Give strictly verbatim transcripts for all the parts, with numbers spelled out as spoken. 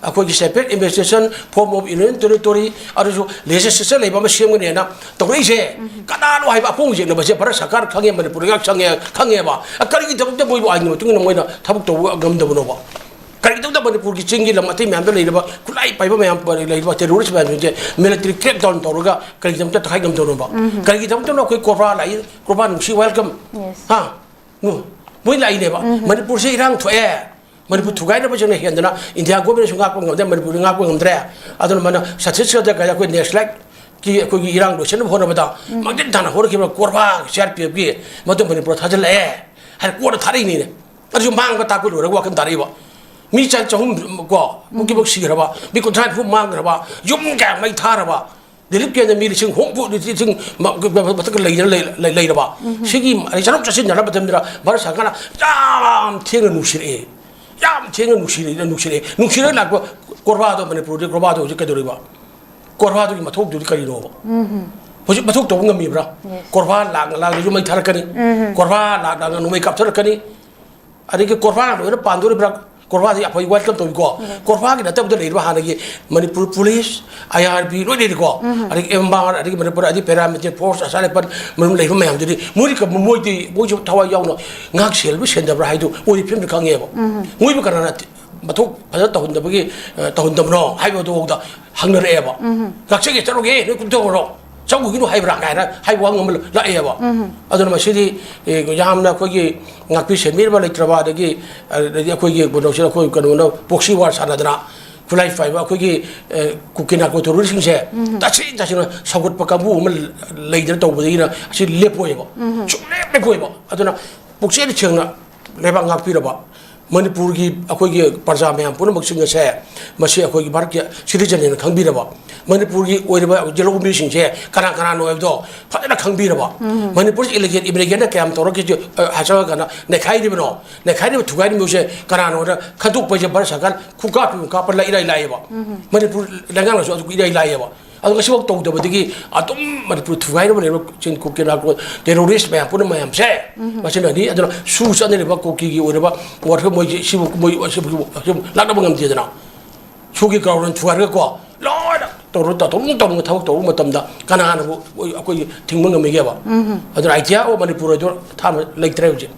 ꯑꯩꯈꯣꯏꯒꯤ separate administration, form of union territory, ꯑꯗꯨꯁꯨ legislature ꯂꯩꯕ ꯑꯃ ꯁꯦꯝꯒꯅꯦꯅ ꯇꯧꯔꯛꯏꯁꯦ꯫ ꯀꯅꯥꯅꯣ ꯍꯥꯏꯕ ꯑꯄꯣꯡꯕ ꯌꯦꯛꯅꯕꯁꯦ ꯚꯥꯔꯠ ꯁꯔꯀꯥꯔ ꯈꯪꯉꯦ, ꯃꯅꯤꯄꯨꯔ ꯂꯩꯉꯥꯛ ꯆꯪꯉꯦ, ꯈꯪꯉꯦꯕ꯫ ꯑ, ꯀꯔꯤꯒꯤꯗꯃꯛꯇ ꯃꯣꯏꯕꯨ ꯑꯥꯏꯟꯒꯤ ꯃꯇꯨꯡ ꯏꯟꯅ ꯃꯣꯏꯅ ꯊꯕꯛ ꯇꯧꯕ ꯉꯝꯗꯕꯅꯣꯕ? ꯀꯔꯤꯒꯤꯗꯃꯛꯇ ꯃꯅꯤꯄꯨꯔꯒꯤ ꯆꯤꯡꯒꯤ ꯂꯝ ꯑꯇꯩ ꯃꯌꯥꯝꯗ ꯂꯩꯔꯤꯕ ꯈꯨꯠꯂꯥꯏ ꯄꯥꯏꯕ ꯃꯌꯥꯝ, ꯂꯩꯔꯤꯕ terrorist ꯃꯌꯥꯝꯁꯤꯡꯁꯦ military crackdown ꯇꯧꯔꯒ ꯀꯔꯤꯒꯤꯗꯃꯛꯇ ꯇꯛꯈꯥꯏ ꯉꯝꯗꯕꯅꯣꯕ? ꯀꯔꯤꯒꯤꯗꯃꯛꯇꯅꯣ ꯑꯩꯈꯣꯏ ꯀꯣꯕ꯭ꯔꯥ ꯂꯥꯛꯏ, ꯀꯣꯕ꯭ꯔꯥ ꯅꯨꯡꯁꯤ welcome? ꯍꯥ? ꯅꯣ, ꯃꯣꯏ ꯂꯥꯛꯏꯅꯦꯕ꯫ ꯃꯅꯤꯄꯨꯔꯁꯦ ꯏꯔꯥꯡ ꯊꯣꯛꯑꯦ, ꯃꯅꯤꯄꯨꯔ ꯊꯨꯒꯥꯏꯅꯕꯁꯤꯡꯅ ꯍꯦꯟꯗꯅ ꯏꯟꯗꯤꯌꯥ ꯒꯣꯔꯃꯦꯟꯅꯁꯨ ꯉꯥꯛꯄ ꯉꯝꯗꯦ, ꯃꯅꯤꯄꯨꯔꯗ ꯉꯥꯛꯄ ꯉꯝꯗ꯭ꯔꯦ꯫ ꯑꯗꯨꯅ ꯃꯥꯅ ꯁꯠꯇꯤꯁꯒꯗꯀ ꯑꯩꯈꯣꯏ nationaliteꯀꯤ ꯑꯩꯈꯣꯏꯒꯤ ꯏꯔꯥꯡ ꯂꯣꯏꯁꯤꯟꯅꯕ ꯍꯣꯠꯅꯕꯗ ꯃꯥꯡꯖꯤꯟ ꯊꯥꯅ ꯍꯣꯠꯅꯈꯤꯕ ꯀꯣꯔꯕꯥ, CRPFꯀꯤ, ꯃꯗꯨ ꯃꯅꯤꯄꯨꯔ ꯊꯥꯖꯤꯜꯂꯛꯑꯦ ꯍꯥꯏꯅ ꯀꯣꯟꯅ ꯊꯥꯔꯛꯏꯅꯤꯅꯦ꯫ ꯑꯗꯨꯁꯨ ꯃꯥꯡꯕ ꯇꯥꯛꯄ ꯂꯣꯏꯔꯒ ꯋꯥꯈꯜ ꯇꯥꯔꯛꯏꯕ꯫ ꯃꯤ ꯆꯥ ꯆꯍꯨꯝ ꯀꯣ ꯃꯨꯛꯀꯤꯃꯨꯛ ꯁꯤꯈ꯭ꯔꯕ, ꯃꯤ ꯀꯨꯟꯊ꯭ꯔꯥ ꯅꯤꯐꯨ ꯃꯥꯡꯈ꯭ꯔꯕ, ꯌꯨꯝ ꯀꯌꯥ ꯃꯩ ꯊꯥꯔꯕ, relief campꯇ ꯃꯤ ꯂꯤꯁꯤꯡ ꯍꯨꯝꯐꯨ, ꯂꯤꯁꯤꯡ ꯃ-, ꯃꯊꯛꯇ ꯂꯩꯗꯅ ꯂꯩ-, ꯂꯩ-, ꯂꯩꯔꯕ꯫ ꯁꯤꯒꯤ ꯑꯩ ꯆꯠꯊꯣꯛ ꯆꯠꯁꯤꯟ ꯌꯥꯅꯕ ꯃꯇꯝꯗ ꯚꯥꯔꯠ ꯁꯔꯀꯥꯔꯅ ꯌꯥꯝ ꯊꯦꯡꯅ ꯅꯨꯡꯁꯤꯔꯛꯑꯦ꯫ ꯌꯥꯝ ꯊꯦꯡꯅ ꯅꯨꯡꯁꯤꯔꯛꯑꯦ, ꯅꯨꯡꯁꯤꯔꯛꯑꯦ꯫ ꯅꯨꯡꯁꯤꯔꯒ ꯂꯥꯛꯄ ꯀꯣꯔꯕꯥꯗꯣ, ꯃꯅꯤꯄꯨꯔꯗꯤ ꯀꯣꯔꯕꯥꯗꯣ ꯍꯧꯖꯤꯛ ꯀꯩꯗꯧꯔꯤꯕ? ꯀꯣꯔꯕꯥꯗꯨꯒꯤ ꯃꯊꯧꯗꯨꯗꯤ ꯀꯔꯤꯅꯣꯕ? ꯍꯧꯖꯤꯛ ꯃꯊꯧ ꯇꯧꯕ ꯉꯝꯃꯤꯕ꯭ꯔꯥ? Yes. ꯀꯣꯔꯕꯥ ꯂꯥꯛꯅ ꯂꯥꯛꯅꯁꯨ ꯃꯩ ꯊꯥꯔꯛꯀꯅꯤ꯫ ꯀꯣꯔꯕꯥ ꯂꯥꯛꯅ ꯅꯣꯡꯃꯩ ꯀꯥꯞꯊꯔꯛꯀꯅꯤ꯫ ꯑꯗꯒꯤ ꯀꯣꯔꯕꯥ ꯂꯣꯏꯅ ꯄꯥꯟꯗꯣꯔꯤꯕ꯭ꯔꯥ? ꯀꯣꯔꯕꯥꯗꯤ ꯑꯩꯈꯣꯏ welcome ꯇꯧꯏꯀꯣ꯫ ꯀꯣꯔꯕꯥꯒꯤ ꯅꯠꯇꯕꯗ ꯂꯩꯔꯤꯕ ꯍꯥꯟꯅꯒꯤ ꯃꯅꯤꯄꯨꯔ ꯄꯨꯂꯤꯁ, IRB ꯂꯣꯏ ꯂꯩꯔꯤꯀꯣ꯫ ꯑꯗꯒꯤ MBAR, ꯑꯗꯒꯤ ꯃꯅꯤꯄꯨꯔ ꯑꯗꯒꯤ paramilitary force, ꯑꯁꯥ ꯔꯥꯏꯐꯜ ꯃꯅꯨꯡ ꯂꯩꯕ ꯃꯌꯥꯝꯗꯨꯗꯤ ꯃꯣꯏꯗꯤ ꯀ-, ꯃꯣꯏꯗꯤ, ꯃꯣꯏꯁꯨ ꯊꯋꯥꯏ ꯌꯥꯎꯅ ꯉꯥꯛ ꯁꯦꯜꯕ ꯁꯦꯟꯗꯕ꯭ꯔꯥ ꯍꯥꯏꯗꯨ ꯑꯣꯏꯔꯤ ꯐꯤꯕꯝꯗ ꯈꯪꯉꯦꯕ꯫ ꯃꯣꯏꯕꯨ ꯀꯅꯥꯅ ꯊꯤ-, ꯃꯊꯧ ꯐꯖꯅ ꯇꯧꯍꯟꯗꯕꯒꯤ, ꯑ, ꯇꯧꯍꯟꯗꯕꯅꯣ ꯍꯥꯏꯕꯗꯨꯐꯥꯎꯗ ꯍꯪꯅꯔꯛꯑꯦꯕ꯫ ꯉꯥꯛꯆꯒꯦ ꯆꯠꯂꯨꯒꯦ, ꯅꯣꯏ ꯀꯨꯝꯊꯧꯔꯣ, ꯆꯪꯉꯨꯈꯤꯅꯨ ꯍꯥꯏꯕ꯭ꯔꯥ ꯀꯥꯏꯅ ꯍꯥꯏꯕ ꯋꯥ ꯑꯃ ꯂꯥꯛꯑꯦꯕ꯫ ꯑꯗꯨꯅ ꯃꯁꯤꯗꯤ, ꯑꯦ, ꯌꯥꯝꯅ ꯑꯩꯈꯣꯏꯒꯤ ꯉꯥꯛꯄꯤ ꯁꯦꯟꯕꯤꯅꯕ ꯂꯩꯇ꯭ꯔꯕ, ꯑꯗꯒꯤ, ꯑꯗꯒꯤ ꯑꯩꯈꯣꯏꯒꯤ ꯀꯩꯅꯣꯁꯤꯅ, ꯑꯩꯈꯣꯏ ꯀꯩꯅꯣꯅ proxy war ꯁꯥꯟꯅꯗꯅ ꯈꯨꯠꯂꯥꯏ ꯄꯥꯏꯕ ꯑꯩꯈꯣꯏꯒꯤ, ꯑꯦ, ꯀꯨꯀꯤ narco terroristꯁꯤꯡꯁꯦ ꯇꯁꯦꯡ ꯇꯁꯦꯡꯅ ꯁꯧꯒꯠꯄ ꯀꯥꯡꯕꯨ ꯑꯃ ꯂꯩꯗꯅ ꯇꯧꯕꯗꯒꯤꯅ ꯑꯁꯤ ꯂꯦꯞꯄꯣꯏꯕ꯫ ꯁꯨꯡꯂꯦꯞ ꯂꯦꯞꯄꯣꯏꯕ꯫ ꯑꯗꯨꯅ ꯄꯨꯛꯆꯦꯜ ꯁꯦꯡꯅ ꯂꯩꯕꯥꯛ ꯉꯥꯛꯄꯤꯔꯕ ꯃꯅꯤꯄꯨꯔꯒꯤ ꯑꯩꯈꯣꯏꯒꯤ ꯄ꯭ꯔꯖꯥ ꯃꯌꯥꯝ ꯄꯨꯝꯅꯃꯛꯁꯤꯡ ꯑꯁꯦ, ꯃꯁꯤ ꯑꯩꯈꯣꯏꯒꯤ ꯚꯥꯔꯠꯀꯤ citizen ꯍꯥꯏꯅ ꯈꯪꯕꯤꯔꯕ, ꯃꯅꯤꯄꯨꯔꯒꯤ ꯑꯣꯏꯔꯤꯕ ꯌꯦꯜꯍꯧꯃꯤꯁꯤꯡꯁꯦ ꯀꯅꯥ ꯀꯅꯥꯅꯣ ꯍꯥꯏꯕꯗꯣ ꯐꯖꯅ ꯈꯪꯕꯤꯔꯕ, ꯃꯅꯤꯄꯨꯔꯁꯤ illegal immigrantꯅ ꯀꯌꯥꯝ ꯇꯧꯔꯛꯈꯤꯁꯦ, ꯑ, ꯍꯥꯏꯖꯔꯀꯥꯟꯗ ꯅꯩꯈꯥꯏꯔꯤꯕꯅꯣ, ꯅꯩꯈꯥꯏꯔꯤꯕ ꯊꯨꯒꯥꯏꯔꯤꯕꯁꯦ ꯀꯅꯥꯅꯣꯅ ꯈꯟꯗꯣꯛꯄꯁꯦ ꯚꯥꯔꯠ ꯁꯔꯀꯥꯔ ꯈꯨꯀꯥꯞ ꯀꯥꯞꯄ ꯏꯔꯥꯏ ꯂꯥꯏꯌꯦꯕ꯫ ꯃꯅꯤꯄꯨꯔ ꯂꯩꯉꯥꯛꯅꯁꯨ ꯑꯗꯨ ꯏꯔꯥꯏ ꯂꯥꯏꯌꯦꯕ꯫ ꯑꯗꯣ ꯉꯁꯤꯐꯥꯎ ꯇꯧꯗꯕꯗꯒꯤ ꯑꯗꯨꯝ ꯃꯅꯤꯄꯨꯔ ꯊꯨꯒꯥꯏꯅꯕ ꯂꯩꯔꯤꯕ ꯆꯤꯡ ꯀꯨꯀꯤ narco terrorist ꯃꯌꯥꯝ ꯄꯨꯝꯅꯃꯛ ꯃꯌꯥꯝꯁꯦ, ꯃꯁꯤꯅꯗꯤ ꯑꯗꯨꯅ ꯁꯨ ꯆꯠꯅꯔꯤꯕ ꯀꯨꯀꯤꯒꯤ ꯑꯣꯏꯔꯤꯕ ꯋꯥꯔ ꯃꯣꯏꯁꯦ ꯁꯤꯕꯨ, ꯃꯣꯏ, ꯁꯤꯕꯨ, ꯁꯤꯕꯨ ꯂꯥꯛꯅꯕ ꯉꯝꯗꯦꯗꯅ꯫ ꯁ꯭ꯀꯨꯜꯒꯤ ꯒ꯭ꯔꯥꯎꯟ ꯊꯨꯒꯥꯏꯔꯒꯀꯣ, ꯂꯣꯏꯅ ꯇꯧꯔ ꯇꯧꯔ ꯇꯧꯅꯤꯡ ꯇꯧꯅꯤꯡꯕ ꯊꯕꯛ ꯇꯧꯕ ꯃꯇꯝꯗ ꯀꯅꯥꯅꯕꯨ ꯑꯩꯈꯣꯏꯒꯤ ꯊꯤꯡꯕ ꯉꯝꯃꯤꯒꯦꯕ? ꯑꯗꯨꯅ ꯑꯥꯏꯗꯤꯌꯥ ꯑꯣꯐ ꯃꯅꯤꯄꯨꯔ ꯍꯥꯏꯗꯣ ꯊꯥꯅ ꯂꯩꯇ꯭ꯔꯦ ꯍꯧꯖꯤꯛ꯫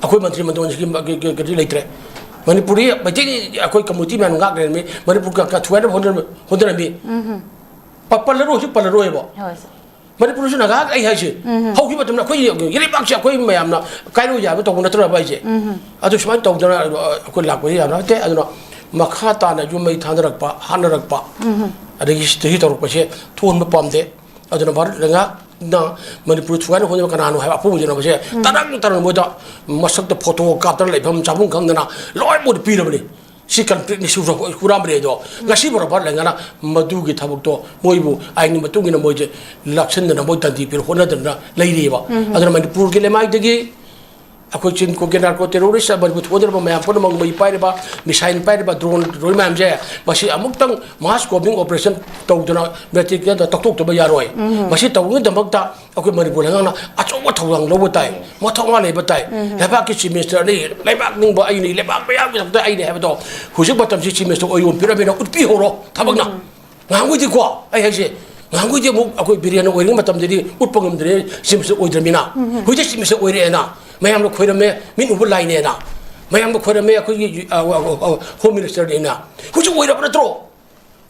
ꯑꯩꯈꯣꯏ ꯃꯟꯇ꯭ꯔꯤ ꯃꯟꯗꯣꯟꯁꯤꯒꯤ ꯀꯩ- ꯀꯩ- ꯀꯩꯗꯤ ꯂꯩꯇ꯭ꯔꯦ꯫ ꯃꯅꯤꯄꯨꯔꯤ ꯃꯩꯇꯩ ꯑꯩꯈꯣꯏ ꯀꯝꯃꯨꯅꯤꯇꯤ ꯃꯌꯥꯝ ꯉꯥꯛ ꯂꯩꯔꯝꯃꯤ, ꯃꯅꯤꯄꯨꯔ ꯀ- ꯀ- ꯊꯨꯒꯥꯏꯅꯕ ꯍꯣꯠꯅꯔꯝꯃꯤ, ꯍꯣꯠꯅꯔꯝꯃꯤ꯫ ꯄ- ꯄꯜꯂꯔꯣꯏ, ꯍꯧꯖꯤꯛ ꯄꯜꯂꯔꯣꯏꯕ꯫ ꯍꯣꯏ, ꯁꯦ꯫ ꯃꯅꯤꯄꯨꯔꯁꯨ ꯅꯥꯒꯥ ꯑꯩ ꯍꯥꯏꯁꯦ, ꯍꯧꯈꯤꯕ ꯃꯇꯝꯗ ꯑꯩꯈꯣꯏ ꯏꯔꯩꯕꯥꯛꯁꯦ ꯑꯩꯈꯣꯏ ꯃꯌꯥꯝꯅ ꯀꯥꯏꯔꯣꯏ ꯌꯥꯕ ꯇꯧꯕ ꯅꯠꯇ꯭ꯔꯕ ꯑꯩꯁꯦ? ꯑꯗꯨ ꯁꯨꯃꯥꯏꯅ ꯇꯧꯗꯅ ꯑꯩꯈꯣꯏ ꯂꯥꯛꯄꯁꯦ ꯌꯥꯝꯅ ꯅꯠꯇꯦ꯫ ꯑꯗꯨꯅ ꯃꯈꯥ ꯇꯥꯅ ꯌꯨꯝ ꯃꯩ ꯊꯥꯅꯔꯛꯄ, ꯍꯥꯠꯅꯔꯛꯄ, ꯑꯗꯒꯤ ꯁꯤꯗꯒꯤ ꯇꯧꯔꯛꯄꯁꯦ ꯊꯣꯛꯍꯟꯕ ꯄꯥꯝꯗꯦ꯫ ꯑꯗꯨꯅ ꯚꯥꯔꯠ ꯂꯩꯉꯥꯛꯅ ꯃꯅꯤꯄꯨꯔ ꯊꯨꯒꯥꯏꯅ ꯍꯣꯠꯅꯕ ꯀꯅꯥꯅꯣ ꯍꯥꯏꯕ ꯑꯄꯨꯝꯕ ꯌꯦꯡꯅꯕꯁꯦ ꯇꯔꯪ ꯇꯔꯪ ꯃꯣꯏꯗ ꯃꯁꯛꯇ ꯐꯣꯇꯣ ꯀꯥꯞꯇꯅ ꯂꯩꯐꯝ ꯆꯥꯐꯝ ꯈꯪꯗꯅ ꯂꯣꯏ ꯃꯣꯏꯗ ꯄꯤꯔꯕꯅꯤ꯫ ꯁꯤ ꯀꯟꯐ꯭ꯂꯤꯛꯅꯤ, ꯁꯤ ꯍꯨꯔꯥꯟꯕꯅꯤ ꯑꯗꯣ ꯉꯁꯤ ꯐꯥꯎꯕ ꯚꯥꯔꯠ ꯂꯩꯉꯥꯛꯅ ꯃꯗꯨꯒꯤ ꯊꯕꯛꯇꯣ ꯃꯣꯏꯕꯨ ꯑꯥꯏꯟꯒꯤ ꯃꯇꯨꯡ ꯏꯟꯅ ꯃꯣꯏꯁꯦ ꯂꯥꯛꯁꯤꯟꯗꯅ ꯃꯣꯏ ꯗꯟꯗꯤ ꯄꯤꯔ ꯍꯣꯠꯅꯗꯅ ꯂꯩꯔꯤꯑꯕ꯫ ꯑꯗꯨꯅ ꯃꯅꯤꯄꯨꯔꯒꯤ ꯂꯩꯃꯥꯏꯗꯒꯤ ꯑꯩꯈꯣꯏ ꯆꯤꯟ ꯀꯣꯛꯀꯤ ꯅꯥꯔꯀꯣ ꯇꯦꯔꯣꯔꯤꯁ ꯃꯅꯤꯄꯨꯔ ꯊꯣꯛꯍꯟꯗꯅꯕ ꯃꯌꯥꯝ ꯄꯨꯝꯅꯃꯛ ꯃꯩ ꯄꯥꯏꯔꯤꯕ, ꯃꯤꯁꯥꯏꯜ ꯄꯥꯏꯔꯤꯕ, ꯗ꯭ꯔꯣꯟ ꯗ꯭ꯔꯣꯟ ꯃꯌꯥꯝꯁꯦ ꯃꯁꯤ ꯑꯃꯨꯛꯇꯪ ꯃꯥꯁ ꯀꯣꯝꯕꯤꯡ ꯑꯣꯄꯔꯦꯁꯟ ꯇꯧꯗꯅ ꯃꯦꯇꯤꯛꯇ ꯇꯧꯊꯣꯛꯇꯕ ꯌꯥꯔꯣꯏ꯫ ꯃꯁꯤ ꯇꯧꯅꯕꯒꯤꯗꯃꯛꯇ ꯑꯩꯈꯣꯏ ꯃꯅꯤꯄꯨꯔ ꯂꯩꯉꯥꯛꯅ ꯑꯆꯧꯕ ꯊꯧꯗꯥꯡ ꯂꯧꯕ ꯇꯥꯏ, ꯃꯊꯧꯅꯥ ꯂꯩꯕ ꯇꯥꯏ꯫ ꯂꯩꯕꯥꯛꯀꯤ ꯆꯤꯐ ꯃꯤꯅꯤꯁꯇꯔꯅꯤ, ꯂꯩꯕꯥꯛ ꯅꯤꯡꯕ ꯑꯩꯅꯤ, ꯂꯩꯕꯥꯛ ꯃꯌꯥꯝꯒꯤꯗꯃꯛꯇ ꯑꯩꯅꯤ ꯍꯥꯏꯕꯗꯣ ꯍꯧꯖꯤꯛ ꯃꯇꯝꯁꯤ ꯆꯤꯐ ꯃꯤꯅꯤꯁꯇꯔ ꯑꯣꯏꯌꯣꯟ ꯄꯤꯔꯝꯃꯤꯅ ꯎꯠꯄꯤꯍꯧꯔꯣ ꯊꯕꯛꯅ꯫ ꯉꯍꯥꯟꯈꯣꯏꯗꯤꯀꯣ ꯑꯩ ꯍꯥꯏꯁꯦ, ꯉꯍꯥꯟꯈꯣꯏꯗꯤ ꯑꯃꯨꯛ ꯑꯩꯈꯣꯏ ꯕꯤꯔꯦꯟꯅ ꯑꯣꯏꯔꯤꯉꯩ ꯃꯇꯝꯗꯗꯤ ꯎꯠꯄ ꯉꯝꯗ꯭ꯔꯦ, ꯆꯤꯐ ꯃꯤꯅꯤꯁꯇꯔ ꯑꯣꯏꯗ꯭ꯔꯃꯤꯅ꯫ ꯍꯧꯖꯤꯛ ꯆꯤꯐ ꯃꯤꯅꯤꯁꯇꯔ ꯑꯣꯏꯔꯛꯑꯦꯅ ꯃꯌꯥꯝꯅ ꯈꯣꯏꯔꯝꯃꯦ, ꯃꯤꯠ ꯎꯕ ꯂꯥꯏꯅꯦꯅ ꯃꯌꯥꯝꯅ ꯈꯣꯏꯔꯝꯃꯦ, ꯑꯩꯈꯣꯏꯒꯤ ꯍꯣꯝ ꯃꯤꯅꯤꯁꯇꯔꯅꯦꯅ꯫ ꯍꯧꯖꯤꯛ ꯑꯣꯏꯔꯕ ꯅꯠꯇ꯭ꯔꯣ?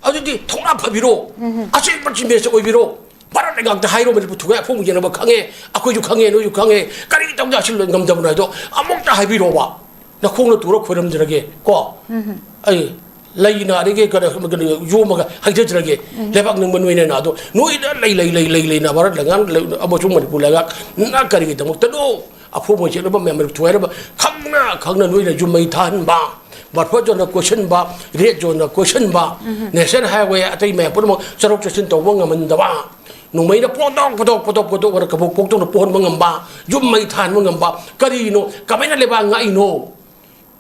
ꯑꯗꯨꯗꯤ ꯊꯧꯅꯥ ꯐꯕꯤꯔꯣ, ꯑꯁꯦꯡꯕ ꯆꯤꯐ ꯃꯤꯅꯤꯁꯇꯔ ꯑꯣꯏꯕꯤꯔꯣ꯫ ꯚꯥꯔꯠ ꯂꯩꯉꯥꯛꯇ ꯍꯥꯏꯔꯣ, ꯃꯅꯤꯄꯨꯔ ꯊꯨꯒꯥꯏ ꯑꯐꯨꯝ ꯌꯦꯟꯅꯕ ꯈꯪꯉꯦ, ꯑꯩꯈꯣꯏꯁꯨ ꯈꯪꯉꯦ, ꯅꯣꯏꯁꯨ ꯈꯪꯉꯦ, ꯀꯔꯤ ꯇꯧꯗ ꯑꯁꯤ ꯉꯝꯗꯕꯅꯣ ꯍꯥꯏꯗꯣ ꯑꯃꯨꯛꯇ ꯍꯥꯏꯕꯤꯔꯣꯕ꯫ ꯅꯈꯣꯡꯅ ꯇꯨꯔ ꯈꯣꯏꯔꯝꯖꯔꯒꯦ ꯀꯣ꯫ ꯑꯩ ꯂꯩꯅ ꯑꯗꯒꯤ ꯀꯩꯅꯣ ꯀꯩꯅꯣ ꯌꯣꯝꯃꯒ ꯍꯩꯖꯖꯔꯒꯦ꯫ ꯂꯩꯕꯥꯛ ꯅꯤꯡꯕ ꯅꯣꯏꯅꯦꯅ꯫ ꯑꯗꯣ ꯅꯣꯏꯗ ꯂꯩ ꯂꯩ ꯂꯩ ꯂꯩ ꯂꯩꯅ ꯚꯥꯔꯠ ꯂꯩꯉꯥꯛ ꯑꯃꯁꯨꯡ ꯃꯅꯤꯄꯨꯔ ꯂꯩꯉꯥꯛꯅ ꯀꯔꯤꯒꯤꯗꯃꯛꯇꯅꯣ ꯑꯐꯨꯕ ꯆꯦꯟꯅꯕ ꯃꯌꯥꯝ ꯊꯨꯒꯥꯏꯅꯕ ꯈꯪꯅ ꯈꯪꯅ ꯅꯣꯏꯅ ꯌꯨꯝ ꯃꯩ ꯊꯥꯍꯟꯕ, ꯕꯐꯔ ꯖꯣꯟꯗ ꯀꯣꯏꯁꯤꯟꯕ, ꯔꯦꯗ ꯖꯣꯟꯗ ꯀꯣꯏꯁꯤꯟꯕ, ꯅꯦꯁꯅꯦꯜ ꯍꯥꯏꯋꯦ ꯑꯇꯩ ꯃꯌꯥꯝ ꯄꯨꯝꯅꯃꯛ ꯆꯠꯊꯣꯛ ꯆꯠꯁꯤꯟ ꯇꯧꯕ ꯉꯝꯍꯟꯗꯕ, ꯅꯣꯡꯃꯩꯅ ꯄꯣꯇꯣꯛ ꯄꯣꯇꯣꯛ ꯄꯣꯇꯣꯛ ꯄꯣꯇꯣꯛ ꯑꯣꯏꯅ ꯀꯕꯣꯛ ꯄꯣꯛꯇꯧꯅ ꯄꯣꯛꯍꯟꯕ ꯉꯝꯕ, ꯌꯨꯝ ꯃꯩ ꯊꯥꯍꯟꯕ ꯉꯝꯕ, ꯀꯔꯤꯅꯣ? ꯀꯃꯥꯏꯅ ꯂꯩꯕꯥꯛ ꯉꯥꯛꯏꯅꯣ?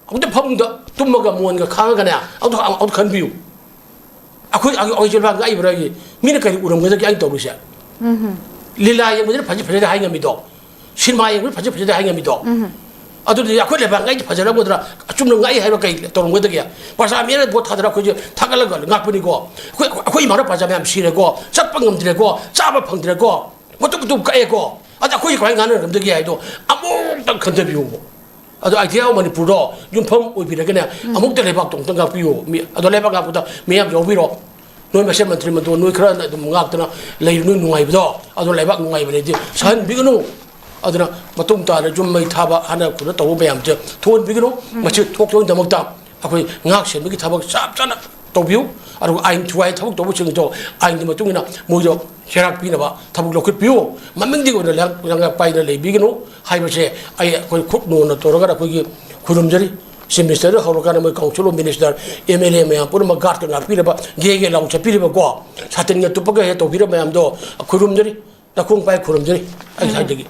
ꯑꯃꯨꯛꯇ ꯐꯃꯨꯡꯗ ꯇꯨꯝꯃꯒ ꯃꯣꯟꯒ ꯈꯥꯡꯉꯒꯅꯦ ꯑꯃꯨꯛꯇ ꯑꯃꯨꯛꯇ ꯈꯟꯕꯤꯌꯨ꯫ ꯑꯩꯈꯣꯏ ꯑꯩꯈꯣꯏꯁꯦ ꯂꯩꯕꯥꯛ ꯉꯥꯛꯏꯕ꯭ꯔꯥ? ꯃꯤꯅ ꯀꯔꯤ ꯎꯔꯝꯒꯗꯒꯦ ꯑꯩꯅ ꯇꯧꯔꯤꯁꯦ? ꯂꯤꯂꯥ ꯌꯦꯡꯕꯗꯅ ꯐꯖ ꯐꯖꯗꯦ ꯍꯥꯏ ꯉꯝꯃꯤꯗꯣ, ꯁꯤꯅꯦꯃꯥ ꯌꯦꯡꯕꯗ ꯐꯖ ꯐꯖꯗꯦ ꯍꯥꯏ ꯉꯝꯃꯤꯗꯣ꯫ ꯑꯗꯨꯗꯤ ꯑꯩꯈꯣꯏ ꯂꯩꯕꯥꯛ ꯉꯥꯛꯏ ꯐꯖꯔꯝꯒꯗ꯭ꯔꯥ? ꯑꯆꯨꯝꯅ ꯉꯥꯛꯏ ꯍꯥꯏꯕ ꯀꯩ ꯇꯧꯔꯝꯒꯗꯒꯦ? ꯄ꯭ꯔꯖꯥ ꯃꯌꯥꯝꯅ ꯚꯣꯠ ꯊꯥꯗꯔ ꯑꯩꯈꯣꯏꯁꯦ ꯊꯥꯒꯠꯂꯒ ꯉꯥꯛꯄꯅꯤꯀꯣ꯫ ꯑꯩꯈꯣꯏ, ꯑꯩꯈꯣꯏ ꯏꯃꯥꯅ ꯄ꯭ꯔꯖꯥ ꯃꯌꯥꯝ ꯁꯤꯔꯦꯀꯣ, ꯆꯠꯄ ꯉꯝꯗ꯭ꯔꯦꯀꯣ, ꯆꯥꯕ ꯐꯪꯗ꯭ꯔꯦꯀꯣ, ꯃꯇꯨꯞ ꯃꯇꯨꯞ ꯀꯛꯑꯦꯀꯣ꯫ ꯑꯗ ꯑꯩꯈꯣꯏꯁꯦ ꯀꯃꯥꯏꯅ ꯉꯥꯡꯅꯔꯝꯗꯒꯦ ꯍꯥꯏꯗꯣ ꯑꯃꯨꯛꯇꯪ ꯈꯟꯊꯕꯤꯌꯨꯕ꯫ ꯑꯗꯣ ꯑꯥꯏꯗꯤꯌꯥ ꯑꯣꯐ ꯃꯅꯤꯄꯨꯔꯗꯣ ꯌꯨꯝꯐꯝ ꯑꯣꯏꯕꯤꯔꯒꯅꯦ, ꯑꯃꯨꯛꯇ ꯂꯩꯕꯥꯛꯇꯣ ꯑꯃꯨꯛꯇ ꯉꯥꯛꯄꯤꯌꯨ꯫ ꯃꯤ, ꯑꯗꯣ ꯂꯩꯕꯥꯛ ꯉꯥꯛꯄꯗ ꯃꯤꯌꯥꯝ ꯌꯥꯎꯕꯤꯔꯣ꯫ ꯅꯣꯏ ꯃꯁꯦꯟ ꯃꯟꯇ꯭ꯔꯤ ꯃꯟꯗꯣꯟ ꯅꯣꯏ ꯈꯔꯅ ꯑꯗꯨꯝ ꯉꯥꯛꯇꯅ ꯂꯩꯔꯨ, ꯅꯣꯏ ꯅꯨꯡꯉꯥꯏꯕꯗꯣ꯫ ꯑꯗꯣ ꯂꯩꯕꯥꯛ ꯅꯨꯡꯉꯥꯏꯕꯅꯦꯗꯤ ꯁꯥꯍꯟꯕꯤꯒꯅꯨ꯫ ꯑꯗꯨꯅ ꯃꯇꯨꯡ ꯇꯥꯅ ꯌꯨꯝ ꯃꯩ ꯊꯥꯕ ꯍꯥꯟꯅ ꯀꯩꯅꯣ ꯇꯧꯕ ꯃꯌꯥꯝꯁꯦ ꯊꯣꯛꯍꯟꯕꯤꯒꯅꯨ꯫ ꯃꯁꯤ ꯊꯣꯛꯇꯅꯕꯒꯤꯗꯃꯛꯇ ꯑꯩꯈꯣꯏ ꯉꯥꯛ ꯁꯦꯟꯕꯒꯤ ꯊꯕꯛ ꯆꯞ ꯆꯥꯅ ꯇꯧꯕꯤꯌꯨ꯫ ꯑꯗꯨꯒ ꯑꯥꯏꯟ ꯊꯨꯒꯥꯏ ꯊꯕꯛ ꯇꯧꯕꯁꯤꯡꯗꯣ ꯑꯥꯏꯟꯒꯤ ꯃꯇꯨꯡ ꯏꯟꯅ ꯃꯣꯏꯗꯣ ꯆꯩꯔꯥꯛ ꯄꯤꯅꯕ ꯊꯕꯛ ꯂꯧꯈꯠꯄꯤꯌꯨ꯫ ꯃꯃꯤꯡꯗꯤ ꯑꯣꯏꯅ ꯂꯩꯉꯥꯛ-, ꯂꯩꯉꯥꯛ ꯄꯥꯏꯅ ꯂꯩꯕꯤꯒꯅꯨ ꯍꯥꯏꯕꯁꯦ ꯑꯩ ꯑꯩꯈꯣꯏ ꯈꯨꯠ ꯅꯣꯟꯅ ꯇꯧꯔꯒ ꯑꯩꯈꯣꯏꯒꯤ ꯈꯨꯔꯨꯝꯖꯔꯤ꯫ ꯆꯤꯐ ꯃꯤꯅꯤꯁꯇꯔꯗ ꯍꯧꯔꯀꯥꯟꯗ ꯃꯣꯏ council of minister, M L A ꯃꯌꯥꯝ ꯄꯨꯝꯅꯃꯛ ꯒꯥꯔꯗꯀ ꯉꯥꯛꯄꯤꯔꯕ, ꯒꯦ ꯒꯦ ꯂꯥꯎ ꯆꯠꯄꯤꯔꯤꯕꯀꯣ, ꯁꯥꯇꯤꯟꯒ ꯇꯨꯞꯄꯒ ꯍꯦꯛ ꯇꯧꯕꯤꯔꯕ ꯃꯌꯥꯝꯗꯣ ꯈꯨꯔꯨꯝꯖꯔꯤ꯫ ꯅꯈꯣꯡ ꯄꯥꯏ ꯈꯨꯔꯨꯝꯖꯔꯤ ꯑꯩ ꯁ꯭ꯋꯥꯏꯗꯒꯤ꯫